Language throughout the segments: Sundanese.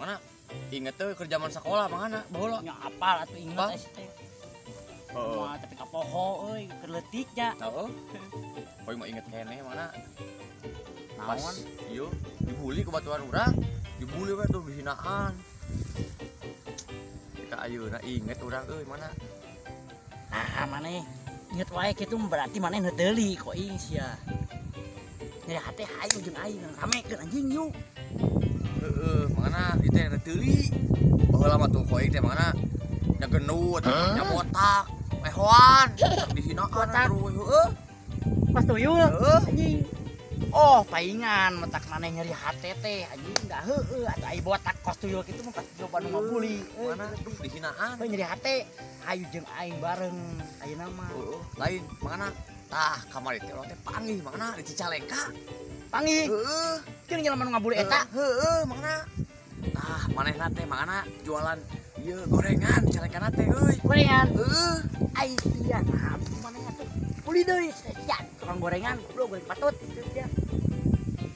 Mana inget teh keur zaman sekolah mangana baheula. Nya apal atuh inget sia teh. Wah, tapi kapoho euy, keur leutik nya. Heeh. Poe mah inget keneh mana. Pas ieu dibully ku baturan urang, dibully we tuh dihinaan. Kita ayeuna inget urang euy mana. Nah, maneh inget wae kitu berarti maneh henteu deuli kok ing sia. Nyeri hate hayu jeung aing ramekeun anjing yuk. Heeh, mangana ieu teh deuli. Baheula mah tuh koing teh mangana nya gendut, nya botak, mehoan, dihinaan terus heueuh. Pas tuyul anjing. Oh, paingan matak maneh nyeri hate teh anjing da heueuh atuh ai botak kos tuyul kitu mah pasti loba nu ngabuli. Mana duh dihinaan. Heuh nyeri hate hayu jeung aing bareng ayeuna mah. Heueuh, lain mangana tah kamari teh urang teh panggih mangana di Cicalengka. Panggih. Heueuh, jeung jelema nu ngabuli eta. Heueuh, mangana. Tah manehna teh mangana jualan ieu gorengan Cicalengka teh euy. Gorengan. Heueuh. Ai sia nah manehna tuh buli deui sia tukang gorengan goblok goreng patut kitu sia.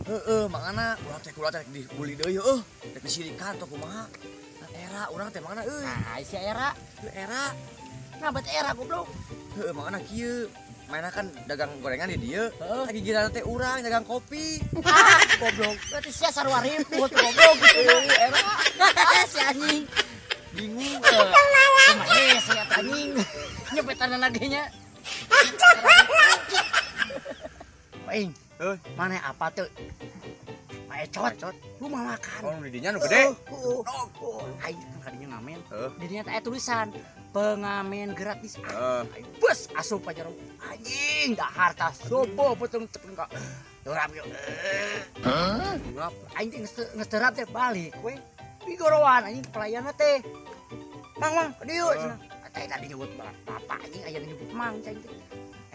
Heeh, mangana urang teh kudu teh dibuli deui heueuh, rek disirikan atau kumaha. Nah, era urang teh mangana euy. Nah, sia era. Era. Nah, bet era goblok. Heueuh, mangana kieu. Mainna kan dagang gorengan di dieu. Lagi giliran teh urang dagang kopi. Ah, goblok. Berarti sia sarua ribut goblok gitu. Era. Si anjing. Bingung. Kumaha sia anjing. Nyepetan lagi nya. Aing, mana apa tuh? Maecot, rumah makan. Oh, di dinya nu gede. Heeh. Aing kan kadinya ngamen. Di dinya teh aya tulisan pengamen gratis. Aing bus asup aja anjing dahar tas sopo potong tepung ka. Terap yo. Hah? Aing teh geus terap teh balik we. Pigorowan anjing pelayanna teh. Mang mang ka dieu cenah. Teh tadi nyebut bapak anjing aya nyebut mang cai teh.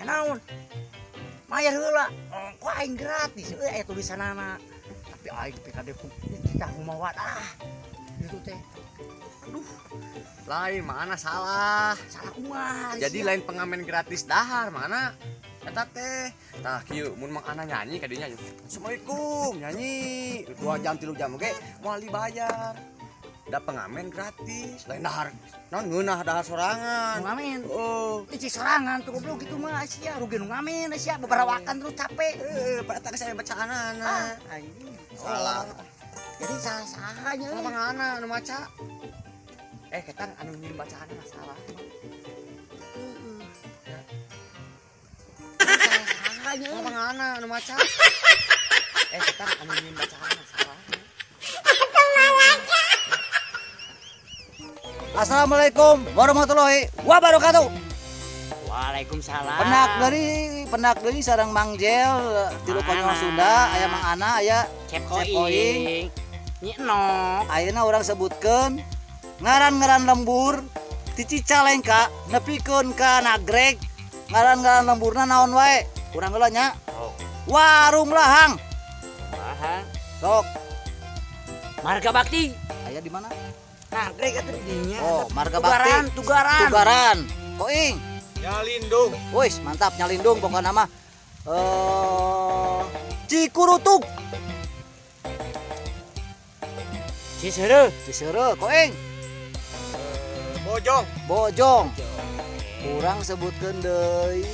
Eh naon? Mayar heula. Kok aing gratis euy aya tulisanana. Tapi aing PKD ku kita kumaha ah. Gitu teh. Aduh. Lain mana salah. Salah kumaha. Jadi lain pengamen gratis dahar mana eta teh. Tah kieu mun mang ana nyanyi ka dinya. Assalamualaikum nyanyi 2 jam 3 jam oge moal dibayar. Da pengamen gratis, lain dahar. Naon ngeunah dahar sorangan. Ngamen. Oh, licik sorangan tuh goblok gitu mah sia rugi nu ngamen sia bebarawakan terus capek. Heeh, pada tadi saya bacaanana. Ah, anjing. Salah. Jadi salah-salahnya. Salah mangana anu maca. Eh, ketang anu nyium bacaanna salah. Heeh. Salah-salahnya. Salah mangana anu maca. Eh, ketang anu nyium bacaanna salah. Assalamualaikum warahmatullahi wabarakatuh. Waalaikumsalam. Pendak deui sareng Mang Jel tilu konyol Sunda, aya Mang Ana, aya Cep Koing. Nyi Enok. Ayeuna urang sebutkeun ngaran-ngaran lembur ti Cicalengka nepikeun ka Nagreg. Ngaran-ngaran lemburna naon wae? Urang heula nya. Oh. Warung Lahang. Lahang. Sok. Marga Bakti. Aya di mana? Nagreg atuh di dinya. Oh, Marga Bakti. Tugaran, Tugaran. Koing. Nyalindung. Wis, mantap Nyalindung pokokna mah. Cikurutuk. Ciseureuh. Ciseureuh, Koing. Bojong. Bojong. Kurang sebutkeun deui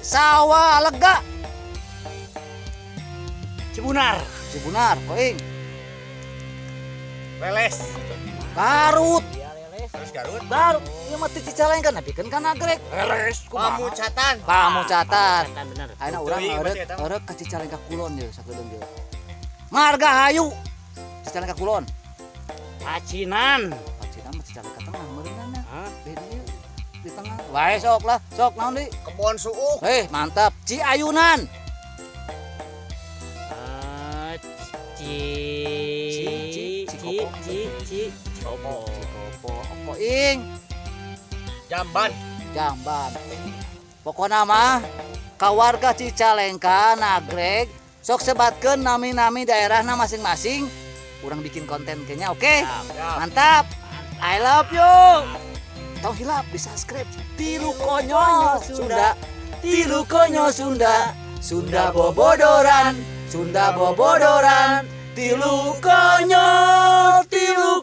Sawah Lega. Cibunar. Cibunar, Koing. Leles. Garut. Ya, Leles. Terus Garut. Garut. Ieu mah teu Cicalengka nepikeun ka Nagreg. Leles. Pamucatan. Pamucatan. Bener. Ayeuna urang eureuk ka Cicalengka Kulon ye sakedeung ye. Margahayu. Cicalengka Kulon. Pacinan. Pacinan mah Cicalengka Tengah meureunana. Hah? Beda ieu. Di tengah. Wae sok lah, sok naon deui? Kebon Suuk. Eh, mantap. Ciayunan. Ci Cikopo. Ci Cikopo. Cikopo. Koing. Jamban. Jamban. Pokona mah ka warga Cicalengka Nagreg sok sebatkeun nami-nami daerahna masing-masing. Urang bikin konten kayaknya, oke? Okay? Mantap. I love you. Tong hilap di subscribe Tilu Konyol Sunda. Tilu Konyol Sunda. Sunda bobodoran. Sunda bobodoran. Tilu konyol, tilu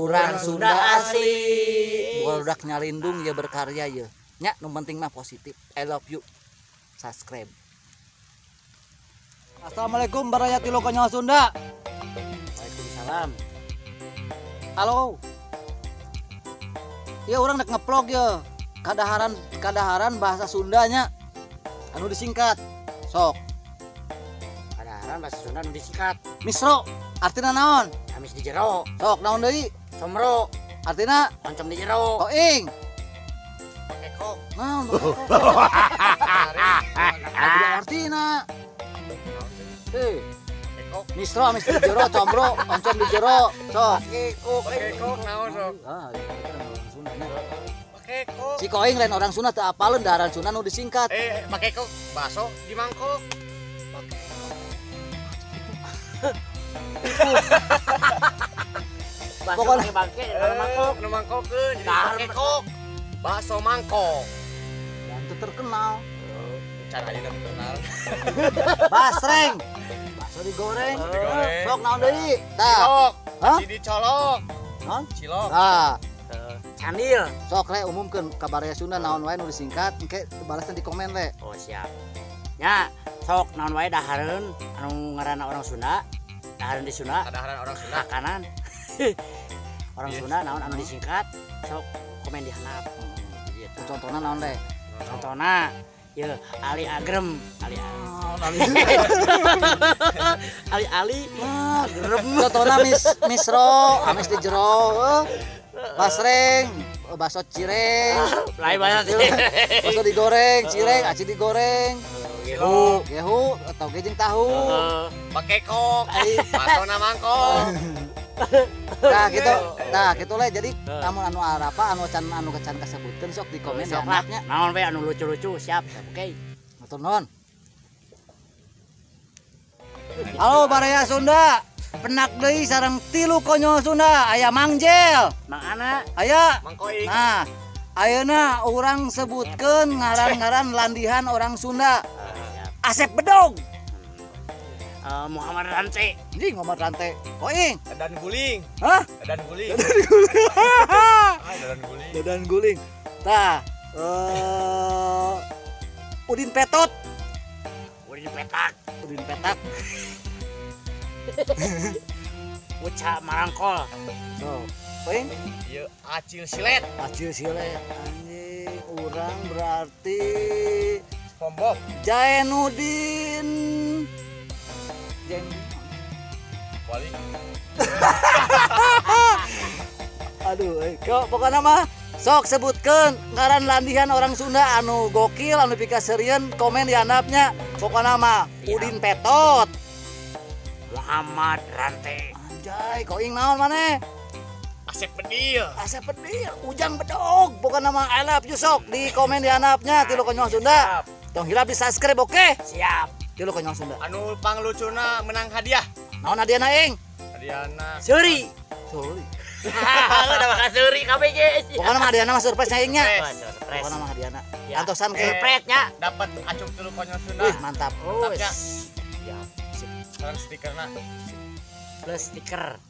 Urang Sunda asli. Barudak nyalindung ya berkarya ya. Nya nu penting mah positif. I love you. Subscribe. Assalamualaikum baraya Tilu Konyol Sunda. Waalaikumsalam. Halo. Ya orang nek ngevlog ya. Kadaharan bahasa Sundanya anu disingkat. Sok. Kadaharan bahasa Sunda anu disingkat. Misro artina naon? Amis di jero. Sok naon deui? Comro artina oncom di jero. Koing. Pakekok. Naon pakekok? Artina. Hei. Misro amis di jero, comro oncom di jero. Sok. Pakekok. Pakekok naon sok? Ah, orang Sunda nya. Pakekok. Si Koing lain orang Sunda teu apaleun daharan Sunda nu disingkat. Pakekok bakso di mangkok. Pokoknya bangke mangkok nu mangkokeun jadi pakekok. Bakso mangkok. Dan itu terkenal. Cara aja terkenal. Basreng. Bakso digoreng. Sok naon deui? Tah. Cilok. Hah? Dicolok. Naon? Cilok. Tah. Candil. Sok le umumkeun ka baraya Sunda naon wae nu disingkat engke balasna di komen le. Oh siap. Nya sok naon wae dahareun anu ngaranna orang Sunda. Dahareun di Sunda. Kadaharan orang Sunda. Makanan. Orang Sunda naon anu disingkat sok komen di handap. Gitu. Contohna naon le? Contohna ye Ali Agrem, Ali Ali Ali Agrem. Contohna misro, amis di jero. Basreng, bakso cireng. Lain banget. Bakso digoreng, cireng, aci digoreng. Gehu, gehu atau gejeng tahu. Pakekok, bakso na mangkok. Nah gitu, nah gitu le. Jadi lamun anu arapa, anu can anu kecan kasebutkeun sok di komen sok lah. Naon we anu lucu-lucu siap, oke. Matur nuhun. Halo baraya Sunda. Penak deui sareng Tilu Konyol Sunda, aya Mang Jel, Mang Ana, aya Mang Koing. Nah, ayeuna urang sebutkeun ngaran-ngaran landihan orang Sunda. Asep Bedog. Muhammad Rante. Anjing Muhammad Rante. Koing. Dadan guling. Hah? Dadan guling. Dadan guling. Dadan guling. Dadan guling. Tah, Udin Petot. Udin Petak. Udin Petak. Uca Marangkol. So, Koing. Ieu Acil Silet. Acil Silet. Anjing, urang berarti SpongeBob. Jainuddin. Wali. Aduh, kok pokoknya mah sok sebutkeun ngaran landihan orang Sunda anu gokil anu pikaseurieun komen di handapnya. Pokoknya mah Udin Petot. Muhammad Rante. Anjay, koing naon maneh? Asep Bedil. Asep Bedil, Ujang Bedog. Pokoknya mah I love you sok di komen di handapnya Tilu Konyol Sunda. Tong hilap di subscribe oke? Siap. Tilu Konyol Sunda. Anu panglucuna menang hadiah. Naon hadiahna ing? Hadiahna Seuri. Seuri. Udah makan seuri kabeh ge. Pokoknya mah hadiahna mah surprise nya ing nya. Surprise. Pokoknya mah hadiahna. Antosan ke surprise nya. Dapat acuk Tilu Konyol Sunda. Wih, mantap. Mantapnya. Siap. Sekarang stikerna. Plus stiker.